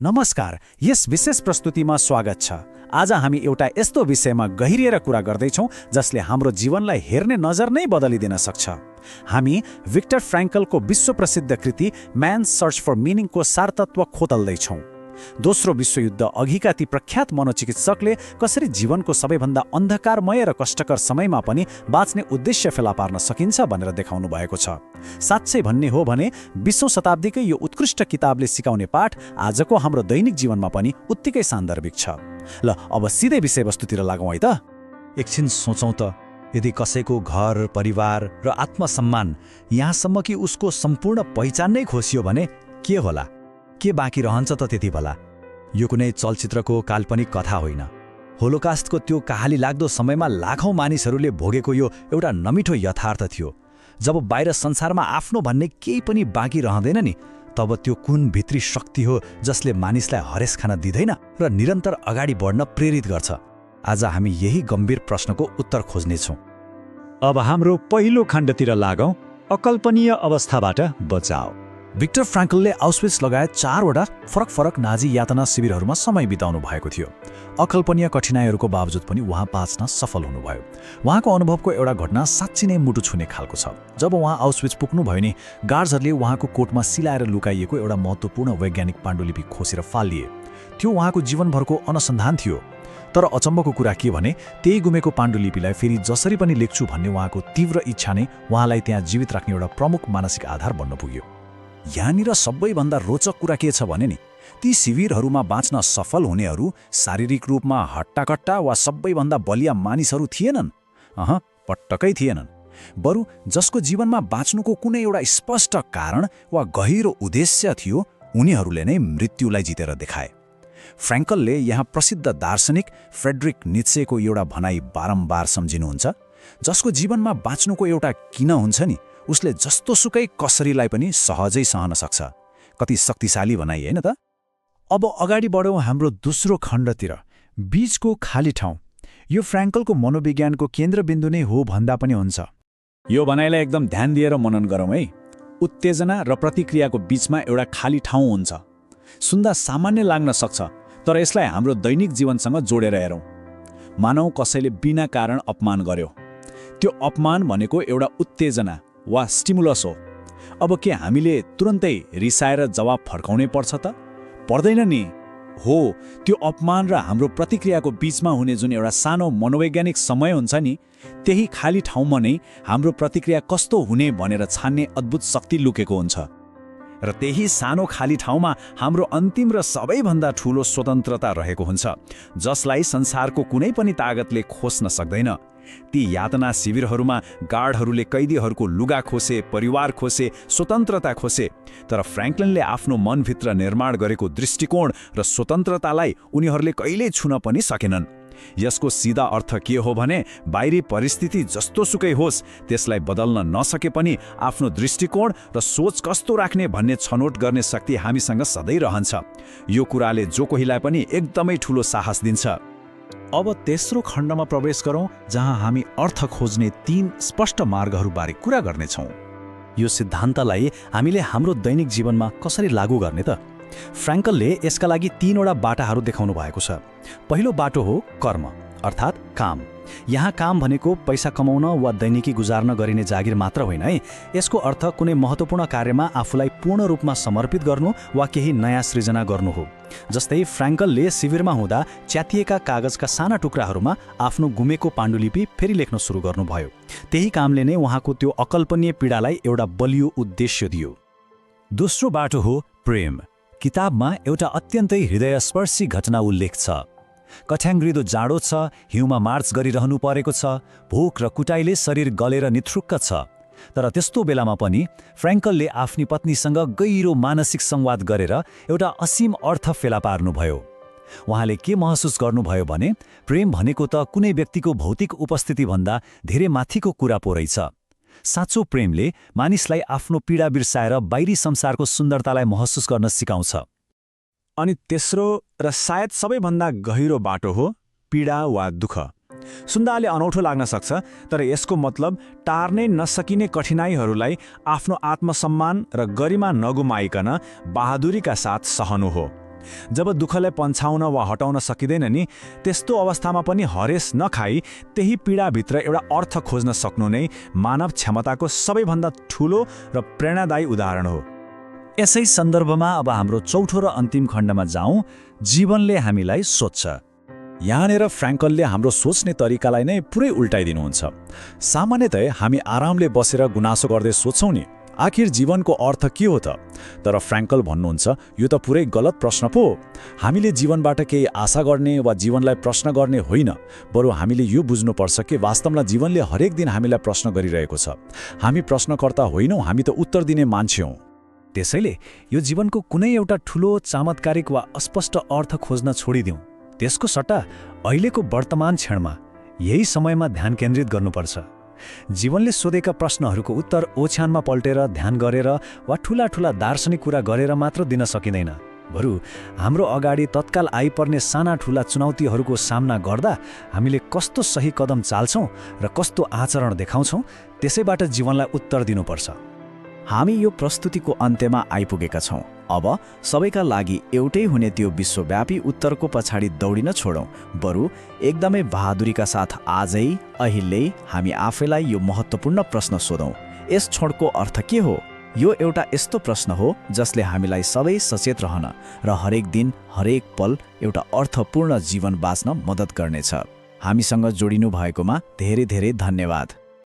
नमस्कार, यस विशेष प्रस्तुतिमा स्वागत छ। आज हामी एउटा यस्तो विषयमा गहिरिएर कुरा गर्दैछौँ जसले हाम्रो जीवनलाई हेर्ने नजर नै बदलिदिन सक्छ। हामी विक्टर फ्राङ्कलको विश्वप्रसिद्ध कृति म्यान्स सर्च फर मिनिङको सारतत्व खोतल्दैछौँ। दोस्रो विश्वयुद्ध अघिका ती प्रख्यात मनोचिकित्सकले कसरी जीवनको सबैभन्दा अन्धकारमय र कष्टकर समयमा पनि बाँच्ने उद्देश्य फेला पार्न सकिन्छ भनेर देखाउनु भएको छ। साँच्चै भन्ने हो भने 20औं शताब्दीकै यो उत्कृष्ट किताबले सिकाउने पाठ आजको हाम्रो दैनिक जीवनमा पनि उत्तिकै सान्दर्भिक छ। ल अब सिधै विषयवस्तुतिर लागौँ है त। एकछिन सोचौँ त, यदि कसैको घर, परिवार र आत्मसम्मान यहाँसम्म कि उसको सम्पूर्ण पहिचान नै खोसियो भने के होला? के बाँकी रहन्छ त त्यति बेला? यो कुनै चलचित्रको काल्पनिक कथा होइन। होलोकास्टको त्यो कहाली लाग्दो समयमा लाखौँ मानिसहरूले भोगेको यो एउटा नमिठो यथार्थ थियो। जब बाहिर संसारमा आफ्नो भन्ने केही पनि बाँकी रहँदैन नि, तब त्यो कुन भित्री शक्ति हो जसले मानिसलाई हरेस खान दिँदैन र निरन्तर अगाडि बढ्न प्रेरित गर्छ। आज हामी यही गम्भीर प्रश्नको उत्तर खोज्नेछौँ। अब हाम्रो पहिलो खण्डतिर लागौँ, अकल्पनीय अवस्थाबाट बचाओ। विक्टर फ्राङ्कलले आउस्विट्स लगायत 4वटा फरक नाजी यातना शिविरहरूमा समय बिताउनु भएको थियो। अकल्पनीय कठिनाइहरूको बावजुद पनि उहाँ बाँच्न सफल हुनुभयो। उहाँको अनुभवको एउटा घटना साँच्चै नै मुटु छुने खालको छ। जब उहाँ आउस्विट्स पुग्नुभयो नि, गार्ड्सहरूले उहाँको कोटमा सिलाएर लुकाइएको एउटा महत्त्वपूर्ण वैज्ञानिक पाण्डुलिपि खोसेर फालिए। त्यो उहाँको जीवनभरको अनुसन्धान थियो। तर अचम्मको कुरा के भने, त्यही गुमेको पाण्डुलिपिलाई फेरि जसरी पनि लेख्छु भन्ने उहाँको तीव्र इच्छा नै उहाँलाई त्यहाँ जीवित राख्ने एउटा प्रमुख मानसिक आधार बन्न पुग्यो। यहाँनिर सबैभन्दा रोचक कुरा के छ भने नि, ती शिविरहरूमा बाँच्न सफल हुनेहरू शारीरिक रूपमा हट्टाकट्टा वा सबैभन्दा बलिया मानिसहरू थिएनन्। पटक्कै थिएनन्। बरु जसको जीवनमा बाँच्नुको कुनै एउटा स्पष्ट कारण वा गहिरो उद्देश्य थियो, उनीहरूले नै मृत्युलाई जितेर देखाए। फ्राङ्कलले यहाँ प्रसिद्ध दार्शनिक फ्रेडरिक नित्सेको एउटा भनाइ बारम्बार सम्झिनुहुन्छ, जसको जीवनमा बाँच्नुको एउटा किन हुन्छ नि, उसले जस्तोसुकै कसरीलाई पनि सहजै सहन सक्छ। कति शक्तिशाली भनाइ होइन त? अब अगाडि बढौँ हाम्रो दोस्रो खण्डतिर, बीचको खाली ठाउँ। यो फ्राङ्कलको मनोविज्ञानको केन्द्रबिन्दु नै हो भन्दा पनि हुन्छ। यो भनाइलाई एकदम ध्यान दिएर मनन गरौँ है। उत्तेजना र प्रतिक्रियाको बीचमा एउटा खाली ठाउँ हुन्छ। सुन्दा सामान्य लाग्न सक्छ, तर यसलाई हाम्रो दैनिक जीवनसँग जोडेर हेरौँ। मानौ कसैले बिना कारण अपमान गर्यो। त्यो अपमान भनेको एउटा उत्तेजना वा स्टिमुलस हो। अब के हामीले तुरन्तै रिसाएर जवाब फर्काउनै पर्छ त? पर्दैन नि। हो, त्यो अपमान र हाम्रो प्रतिक्रियाको बीचमा हुने जुन एउटा सानो मनोवैज्ञानिक समय हुन्छ नि, त्यही खाली ठाउँमा नै हाम्रो प्रतिक्रिया कस्तो हुने भनेर छान्ने अद्भुत शक्ति लुकेको हुन्छ। र त्यही सानो खाली ठाउँमा हाम्रो अन्तिम र सबैभन्दा ठूलो स्वतन्त्रता रहेको हुन्छ, जसलाई संसारको कुनै पनि तागतले खोस्न सक्दैन। ती यातना शिविरहरूमा गार्डहरूले कैदीहरूको लुगा खोसे, परिवार खोसे, स्वतन्त्रता खोसे। तर फ्राङ्कलिनले आफ्नो मनभित्र निर्माण गरेको दृष्टिकोण र स्वतन्त्रतालाई उनीहरूले कहिल्यै छुन पनि सकेनन्। यसको सिधा अर्थ के हो भने, बाहिरी परिस्थिति जस्तोसुकै होस्, त्यसलाई बदल्न नसके पनि आफ्नो दृष्टिकोण र सोच कस्तो राख्ने भन्ने छनौट गर्ने शक्ति हामीसँग सधैँ रहन्छ। यो कुराले जो कोहीलाई पनि एकदमै ठूलो साहस दिन्छ। अब तेस्रो खण्डमा प्रवेश गरौँ, जहाँ हामी अर्थ खोज्ने 3 स्पष्ट मार्गहरूबारे कुरा गर्नेछौँ। यो सिद्धान्तलाई हामीले हाम्रो दैनिक जीवनमा कसरी लागू गर्ने त? फ्राङ्कलले यसका लागि 3वटा बाटाहरू देखाउनु भएको छ। पहिलो बाटो हो कर्म, अर्थात् काम। यहाँ काम भनेको पैसा कमाउन वा दैनिकी गुजार्न गरिने जागिर मात्र होइन है। यसको अर्थ कुनै महत्त्वपूर्ण कार्यमा आफूलाई पूर्ण रूपमा समर्पित गर्नु वा केही नयाँ सृजना गर्नु हो। जस्तै फ्राङ्कलले शिविरमा हुँदा च्यातिएका कागजका साना टुक्राहरूमा आफ्नो गुमेको पाण्डुलिपि फेरि लेख्न सुरु गर्नुभयो। त्यही कामले नै उहाँको त्यो अकल्पनीय पीडालाई एउटा बलियो उद्देश्य दियो। दोस्रो बाटो हो प्रेम। किताबमा एउटा अत्यन्तै हृदयस्पर्शी घटना उल्लेख छ। कठ्याङ्ग्रिदो जाडो छ, हिउँमा मार्च गरिरहनु परेको छ, भोक र कुटाइले शरीर गलेर निथ्रुक्क छ। तर त्यस्तो बेलामा पनि फ्राङ्कलले आफ्नी पत्नीसँग गहिरो मानसिक संवाद गरेर एउटा असीम अर्थ फेला पार्नुभयो। उहाँले के महसुस गर्नुभयो भने, प्रेम भनेको त कुनै व्यक्तिको भौतिक उपस्थितिभन्दा धेरै माथिको कुरा पो रहेछ। साँचो प्रेमले मानिसलाई आफ्नो पीडा बिर्साएर बाहिरी संसारको सुन्दरतालाई महसुस गर्न सिकाउँछ। अनि तेस्रो र सायद सबैभन्दा गहिरो बाटो हो पीडा वा दुःख। सुन्दाले अनौठो लाग्न सक्छ, तर यसको मतलब टार्नै नसकिने कठिनाइहरूलाई आफ्नो आत्मसम्मान र गरिमा नगुमाइकन बहादुरीका साथ सहनु हो। जब दुःखलाई पन्छाउन वा हटाउन सकिँदैन नि, त्यस्तो अवस्थामा पनि हरेस नखाई त्यही पीडाभित्र एउटा अर्थ खोज्न सक्नु नै मानव क्षमताको सबैभन्दा ठूलो र प्रेरणादायी उदाहरण हो। यसै सन्दर्भमा अब हाम्रो चौथो र अन्तिम खण्डमा जाउँ, जीवनले हामीलाई सोध्छ। यहाँनिर फ्र्याङ्कलले हाम्रो सोच्ने तरिकालाई नै पुरै उल्टाइदिनुहुन्छ। सामान्यतया हामी आरामले बसेर गुनासो गर्दै सोच्छौँ नि, आखिर जीवनको अर्थ के हो त? तर फ्र्याङ्कल भन्नुहुन्छ, यो त पुरै गलत प्रश्न पो। हामीले जीवनबाट केही आशा गर्ने वा जीवनलाई प्रश्न गर्ने होइन, बरु हामीले यो बुझ्नुपर्छ कि वास्तवमा जीवनले हरेक दिन हामीलाई प्रश्न गरिरहेको छ। हामी प्रश्नकर्ता होइनौँ, हामी त उत्तर दिने मान्छे हौँ। त्यसैले यो जीवनको कुनै एउटा ठूलो चमत्कारिक वा अस्पष्ट अर्थ खोज्न छोडिदिउँ। त्यसको सट्टा अहिलेको वर्तमान क्षणमा यही समयमा ध्यान केन्द्रित गर्नुपर्छ। जीवनले सोधेका प्रश्नहरूको उत्तर ओछ्यानमा पल्टेर ध्यान गरेर वा ठूला ठूला दार्शनिक कुरा गरेर मात्र दिन सकिँदैन, बरु हाम्रो अगाडि तत्काल आइपर्ने साना ठूला चुनौतीहरूको सामना गर्दा हामीले कस्तो सही कदम चाल्छौँ र कस्तो आचरण देखाउँछौँ, त्यसैबाट जीवनलाई उत्तर दिनुपर्छ। हामी यो प्रस्तुतिको अन्त्यमा आइपुगेका छौँ। अब सबैका लागि एउटै हुने त्यो विश्वव्यापी उत्तरको पछाडि दौडिन छोडौँ, बरु एकदमै बहादुरीका साथ आजै अहिले हामी आफैलाई यो महत्त्वपूर्ण प्रश्न सोधौँ, यस क्षणको अर्थ के हो? यो एउटा यस्तो प्रश्न हो जसले हामीलाई सबै सचेत रहन र हरेक दिन हरेक पल एउटा अर्थपूर्ण जीवन बाँच्न मद्दत गर्नेछ। हामीसँग जोडिनु भएकोमा धेरै धेरै धन्यवाद।